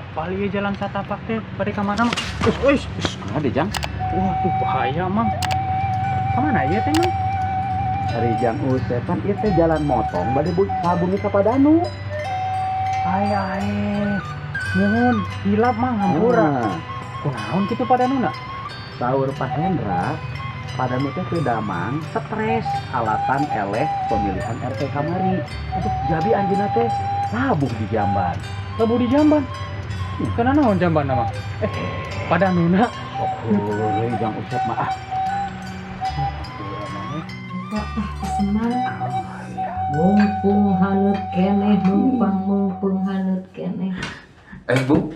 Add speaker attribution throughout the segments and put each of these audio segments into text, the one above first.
Speaker 1: Apal ieu jalan satapak teh bade ka mana, Mang?
Speaker 2: Ush, ush, kumaha deh, Jang?
Speaker 1: Waduh, bahaya, Mang. Ka mana ieu teh, Mang?
Speaker 2: Ari Jang Usep kan ieu teh jalan motong bade ka bumi ka Padanu.
Speaker 1: Ai ai. Muhun, hilap, Mang, hampura.
Speaker 2: Ah,
Speaker 1: Kunaon kitu Padanuna?
Speaker 2: Saur Pak Hendra, Padanu teh teu damang, stres alatan eleh pemilihan RT kamari. Aduh, jadi anjeunna teh labuh di jamban.
Speaker 1: Labuh di jamban. Kana naon jamban, Mang? Eh, Padanuna.
Speaker 2: Sok heureuy Jang Usep mah ah.
Speaker 1: Hampura, Mang. Eh.
Speaker 3: Pesenan mumpung haneut keneh, numpang mumpung haneut keneh.
Speaker 4: Eh, Bu,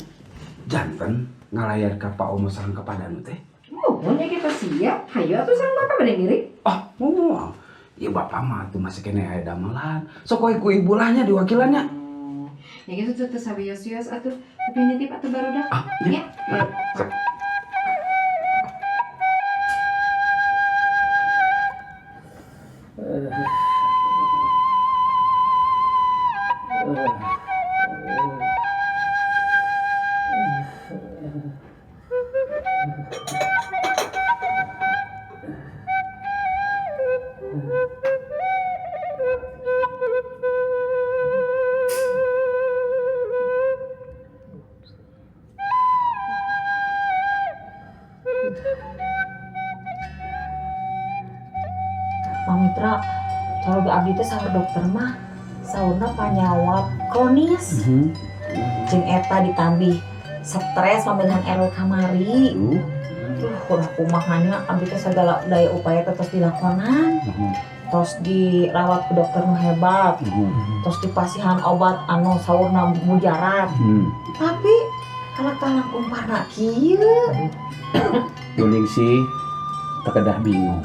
Speaker 4: janten ngalayar ka Pak Omo sareng ka Padanu teh.
Speaker 3: Muhun ya, kita siap. Hayu atuh, sareng bapak bade ngiring.
Speaker 4: Ah, moal. Ya bapak mah tuh masih keneh aya damelan. Sok we ku ibu lah nya diwakilannya.
Speaker 3: Ya gitu tuh, teu sawios-wios atuh, tapi nitip atuh barudak.
Speaker 4: Ah,
Speaker 3: ya.
Speaker 4: Ya. Sok.
Speaker 5: Mang Mitra, kalau abdi teh saur dokter mah saurna panyawat kronis. Jeung eta ditambih stres pemilihan RW kamari. Duh, udah kumaha nya, abdi teh segala daya upaya teh tos dilakonan. Tos dirawat ke dokter nu hebat, tos dipasihan obat anu saurna mujarab. Tapi kalau langkung parna kieu.
Speaker 2: Sih teu kedah bingung.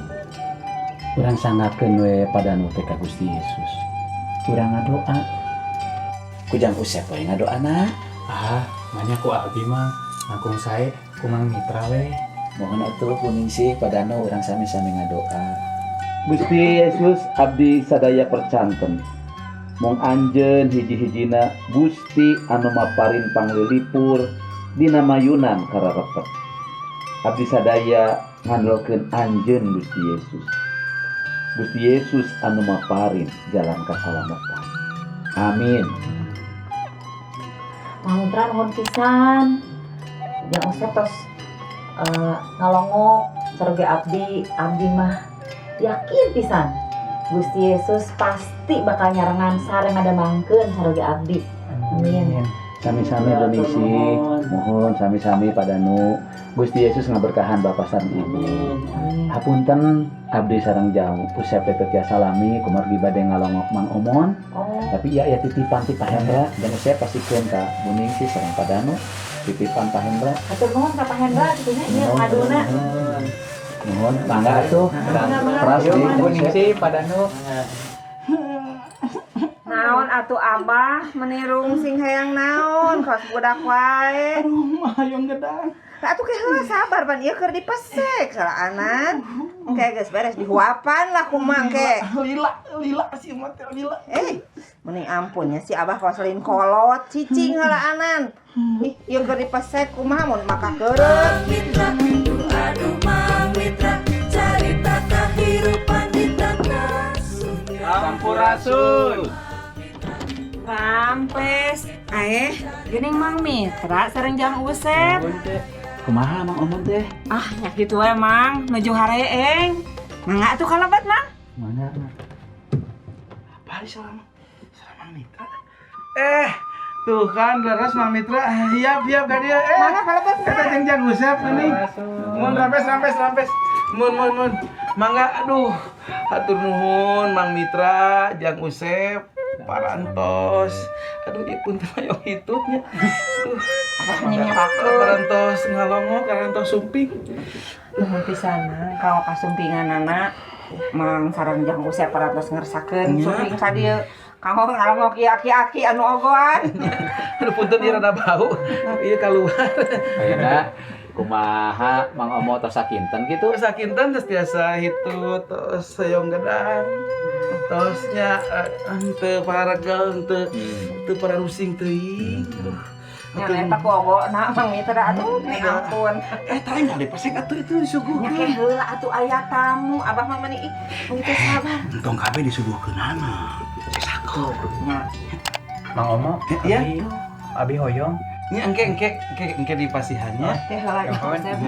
Speaker 2: Urang sanggakeun we Padanu teh ka Gusti Yesus. Urang ngadoa. Ku Jang Usep we ngadoana.
Speaker 1: Ah, manya ku abdi, Mang. Langkung sae ku Mang Mitra we.
Speaker 2: Mohon atuh, Buningsih, Padanu, urang sami-sami ngadoa. Gusti Yesus, abdi sadaya percanten. Mung anjeun hiji-hijina Gusti anu maparin panglilipur dina mayunan kararepet. Abdi sadaya ngandelkeun anjeun, Gusti Yesus. Gusti Yesus anu maparin jalan kasalamatan. Amin.
Speaker 5: Mang Mitra, nuhun pisan. Jang Usep tos ngalongok sareng abdi, abdi mah yakin pisan Gusti Yesus pasti bakal nyarengan sareng ngadamangkeun sareng abdi. Amin.
Speaker 2: Sami-sami, Buningsih, mohon sami-sami, Padanu. Gusti Yesus ngaberkahan Bapak sareng Ibu.
Speaker 5: Amin.
Speaker 2: Hapunten, abdi sareng Jang Usep teh tiasa lami kumargi bade ngalongok Mang Omon.
Speaker 5: Oh,
Speaker 2: Tapi ya ya titipan ti Pak Hendra dan saya pasikeun ka Buningsih sareng Padanu, titipan Pak Hendra.
Speaker 5: Hatur nuhun ka Pak Hendra kitu nya ieu kadona.
Speaker 2: Nuhun, mangga atuh.
Speaker 5: Mangga, mangga.
Speaker 2: Teras di
Speaker 1: Buningsih, Padanu.
Speaker 6: Naon atuh, Abah, meni rungsing hayang naon kos budak wae.
Speaker 4: Aduh, mah hayang gedang.
Speaker 6: Lah atuh ke heula sabar, pan ieu keur dipesek salaanan. Engke geus beres dihuapan lah kumaha ke.
Speaker 4: Lila, lila si mah teh lila.
Speaker 6: Eh, meni ampun nya si Abah kos lain kolot cicing heulaanan. Ih, ieu keur dipesek kumaha mun maka keureut.
Speaker 7: Mitra, aduh Mang Mitra, carita kehidupan di tanah Sunda.
Speaker 1: Sampurasun.
Speaker 8: Rampes. Aeh, geuning Mang Mitra sareng Jang Usep.
Speaker 2: Kumaha Mang Omon teh?
Speaker 8: Ah, nya kitu we, Mang, nuju hareeng. Mangga atuh kalebet, Mang.
Speaker 2: Mana?
Speaker 4: Apa sih salam? Salam Mang Mitra. Eh, tuh kan leres Mang Mitra. Siap, siap ka dia. Eh,
Speaker 6: Mangga kalebet.
Speaker 4: Eta jeung Jang Usep geuning. Mun rampes, rampes, rampes. Mun mun mun. Mangga, aduh. Hatur nuhun Mang Mitra, Jang Usep, parantos. Aduh, ieu punten hoyong hitutnya. Aduh.
Speaker 8: Nyirakeun.
Speaker 4: Parantos ngalongok, parantos sumping.
Speaker 8: Nuhun pisan, Mang, kanggo kasumpinganana. Mang sareng Jang Usep parantos ngersakeun sumping ka dieu. Kanggo ngalongok ieu aki-aki anu ogoan.
Speaker 4: Aduh, punten ieu rada bau. Ieu kaluar.
Speaker 2: Ayeuna kumaha Mang Omo, tos sakinten gitu?
Speaker 4: Terus sakinten terus tiasa hitut, terus hoyong gedang. Tosnya henteu paregel, henteu teu pararusing teuing. Aduh.
Speaker 8: Nya eta ku ogona Mang Mitra, aduh, nih ampun.
Speaker 4: Eh, tadi nggak dipesek atuh itu disuguhkeun.
Speaker 8: Nya ke heula atuh aya tamu, Abah mah meni ih, meni teh sabar.
Speaker 4: Entong kabeh disuguhkeunana. Sesako.
Speaker 8: Nya.
Speaker 1: Mang Omo,
Speaker 4: Iya.
Speaker 1: abi, abi hoyong.
Speaker 4: Ini engke engke engke engke dipasihannya.
Speaker 8: Teh heula
Speaker 1: Ya,
Speaker 8: Jang Usep.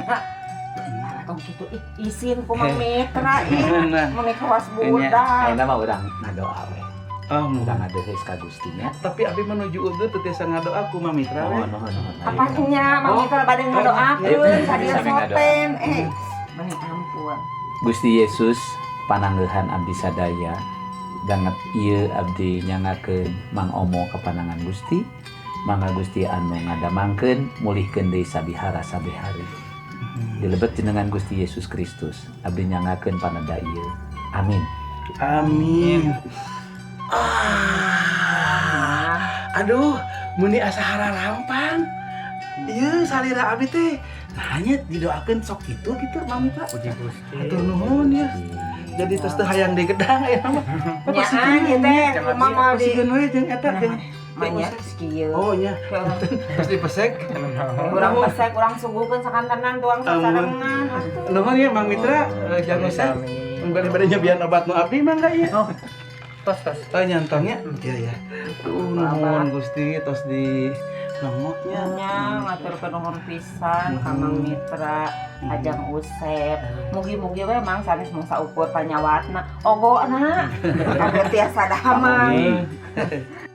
Speaker 8: Tong kitu ih, isin ku Mang Mitra ih.
Speaker 4: Nah.
Speaker 8: Meni kawas budak.
Speaker 2: Ayeuna mah urang ngadoa we.
Speaker 4: Oh,
Speaker 2: Urang ngadeheus ka Gusti nya.
Speaker 4: Tapi abi menuju udur teu tiasa ngadoa ku Mang Mitra we.
Speaker 2: Nuhun, nuhun, nuhun.
Speaker 8: Apanya Mang
Speaker 4: Oh.
Speaker 8: Mitra bade ngadoakeun
Speaker 2: Ayo,
Speaker 8: ka dieu
Speaker 2: sami ngadoa.
Speaker 8: soten. Eh, meni ampun.
Speaker 2: Gusti Yesus, pananggehan abdi sadaya banget ieu abdi nyangakeun Mang Omo kepanangan Gusti. Mangga Gusti anu ngadamangkeun, mulihkeun deui sabihara sabihari. Dilebet jenengan Gusti Yesus Kristus abdi nyangakeun paneda ieu, amin.
Speaker 4: Amin. Ah, aduh, meni asa hararampang. Iya, salira abi teh. Nah, nya didoakeun sok kitu gitu, Mang Mitra.
Speaker 1: Puji Gusti.
Speaker 4: Hatur nuhun ya. Jadi tos teu hayang di gedang aya mah.
Speaker 8: Nyaan ieu teh kumaha moal di
Speaker 4: Pasikeun we jeung eta jeung
Speaker 8: Manya kieu.
Speaker 4: Oh nya. Terus dipesek.
Speaker 8: Urang pesek, urang suguhkeun sakantenan tuang sasarengan atuh.
Speaker 4: Nuhun ya Mang Mitra, jangan usah.
Speaker 1: Sami.
Speaker 4: Bade nyobian obat nu abdi mangga ieu.
Speaker 1: Oh, tos tos.
Speaker 4: Oh, nyantongnya? Iya ya. Tuh, nuhun Gusti tos di nongoknya.
Speaker 8: Nya ngaturkeun nuhun pisan ka Mang Mitra, Ajang Usep. Mugi-mugi we Mang sanes mung saukur panyawatna, ogona.
Speaker 6: Kabeh tiasa damang.
Speaker 4: Amin.